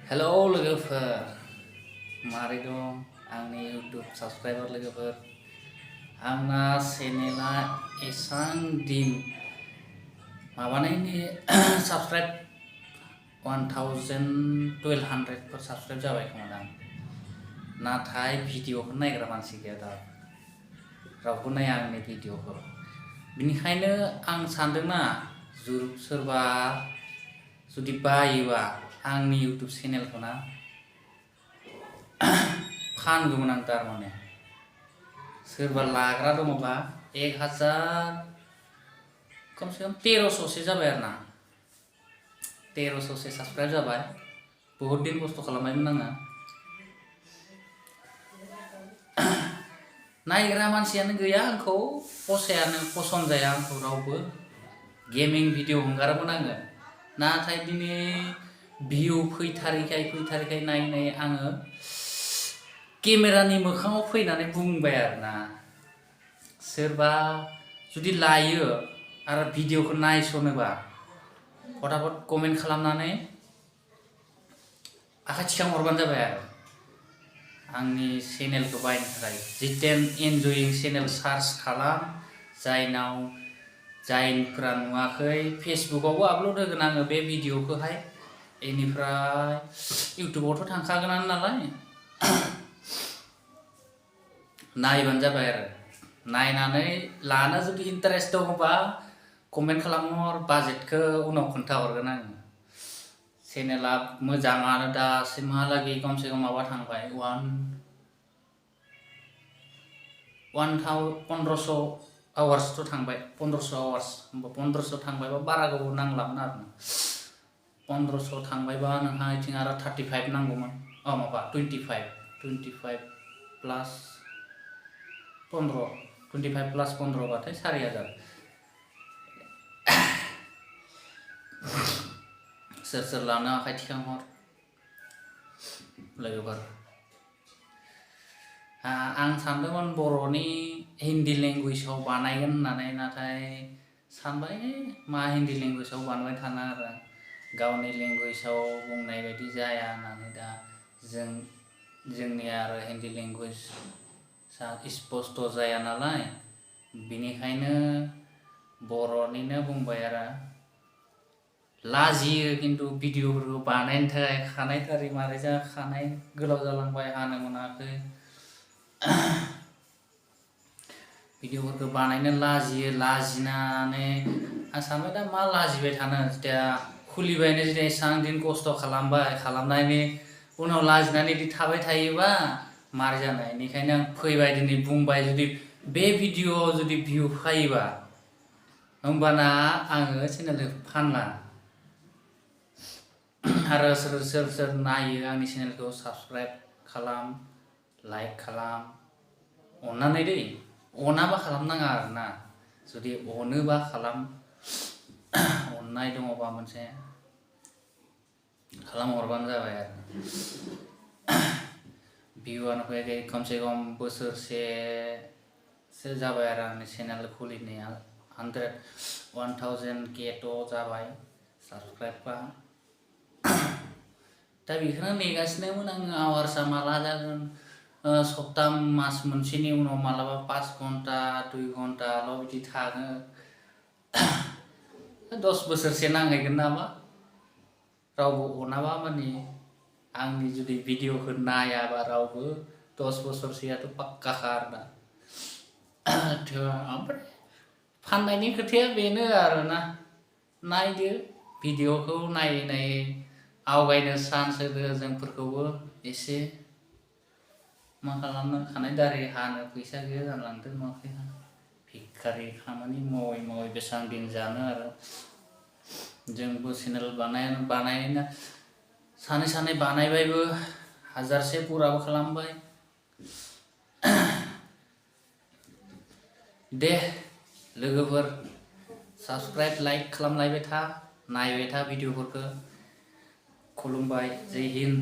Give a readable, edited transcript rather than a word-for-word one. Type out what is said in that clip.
Hello लोगोफोर मारै दं आंनि YouTube subscriber लोगोफोर आंना चेनेला एसां दिन माबानायनि subscribe 1200 फोर subscribe जाबाय खोमा दां नाथाय भिडिअखौ नायग्रा मानसि गैया दा रावबो नाया आंनि भिडिअखौ बिनिखायनो आं सानदोंना सोरबा जुदि बायोबा आंनि YouTube चेनेलखौ ना फानगौमोन आं तारमाने सोरबा लाग्रा दङबा 1000 कम से कम 1300 से जाबाय आरोना 1300 से सब्सक्राइब जाबाय बहुत दिन खस्थ' खालामबायमोन आङो नायग्रा मानसियानो गैया आंखौ पसन्द जाया आंखौ रावबो गेमिं भिडिअ हगारोमोन आङो नाथाय दिनै भिउ फैथारिखाय नाय आङो केमेरानि मोखाङाव फैनानै बुंबाय आरोना सोरबा जुदि लायो आरो भिडिअखौ नायसनोबा फटाफट कमेन्ट खालामनानै आखाइ थिखांहरबानो जाबाय आरो आंनि चेनेलखौ बायनो थाखाय जितेन इनजयिं चेनेल सार्च खालाम जायफोरा नुवाखै फेसबुकआवबो आपल'ड होगोन आङो बे भिडिअखौहाय बेनिफ्राय इउटुबावथ' थांखागोनानो नालाय नायबानो जाबाय आरो नायनानै लानो जुदि इन्टारेस्ट दङबा कमेन्ट खालामहर बाजेटखौ उनाव खोन्थाहरगोन आङो चेनेला मोजाङानो दासिमहालागै खमसे खम माबा थांबाय 1500 आवार्सथ' थांबाय 1500 आवार्स होमबा 1500 थांबायबा बारा गोबाव नांलामोन आरोना 1500 थांबायबा नोंहा इथिं आरो 35 नांगौमोन माबा 25 प्लास 15 25 प्लास 15 बाथाय 4000 सोर लानो आखाइ थिखांहर लोगोफोर आं सानदोंमोन बर'नि हिन्दी लेंगुवेजाव बानायगोन होननानै नाथाय सानबाय मा हिन्दी लेंगुवेजाव बानायबाय थानो आरो गावनि लेंगुवेजाव बुंनाय बायदि जाया होननानै दा जोंनि आरो हिन्दी लेंगुवेज स्पष्ट जाया नालाय बिनिखायनो बर'निनो बुंबाय आरो लाजियो खिन्थु भिडिअफोरखौ बानायनो थाखाय खानाय थारि मारै जा खानाय गोलाव जालांबाय हानो मोनाखै भिडिअफोरखौ बानायनो लाजिनानै आं सानबाय दा मा लाजिबाय थानो जेथिया खुलिबायनो जेथिया एसेबां दिन खस्थ' खालामनायनि उनाव लाजिनानै बिदि थाबाय थायोबा मारै जानाय बेनिखायनो आं फैबाय दिनै बुंबाय जुदि बे भिडिअआव जुदि भिउ फैयोबा होमबाना आङो चेनेलखौ फानला आरो सोर नायो आंनि चेनेलखौ साबस्क्राइब खालाम लाइक खालाम अननानै दै अनाबा खालामनाङा आरोना जुदि अनोबा खालाम अननाय दङबा मोनसे खालामहरबानो जाबाय आरो भिउआनो फैयाखै खमसे खम बोसोरसेसो जाबाय आरो आंनि चेनेल खुलिनाया 1000K थ' जाबाय साबस्क्राइबा दा बेखौनो नेगासिनोमोन आङो आवार्सआ माला जागोन सप्ता मास मोनसेनि उनाव मालाबा 5 घन्टा 2 घन्टाल' बिदि थाङो 10 बोसोरसे नांहैगोन नामा रावबो अनाबा माने आंनि जुदि भिडिअखौ नायाबा रावबो 10 बोसोरसेयाथ' पाक्काखा आरोना ओमफ्राय फाननायनि खोथाया बेनो आरोना नायदो भिडिअखौ नायै आवगायनो चान्स होदो जोंफोरखौबो एसे मा खालामनो खानाय दारि हानो फैसा गैया जालांदों नुवाखै भिखारि खामानि मावै बेसेबां दिन जानो आरो जोंबो चेनेल बानायना सानै बानायबायबो 1000से पुराबो खालामबाय दे लोगोफोर साबस्क्राइब लाइक खालामलायबाय था नायबाय था भिडिअफोरखौ खुलुमबाय जय हिन्द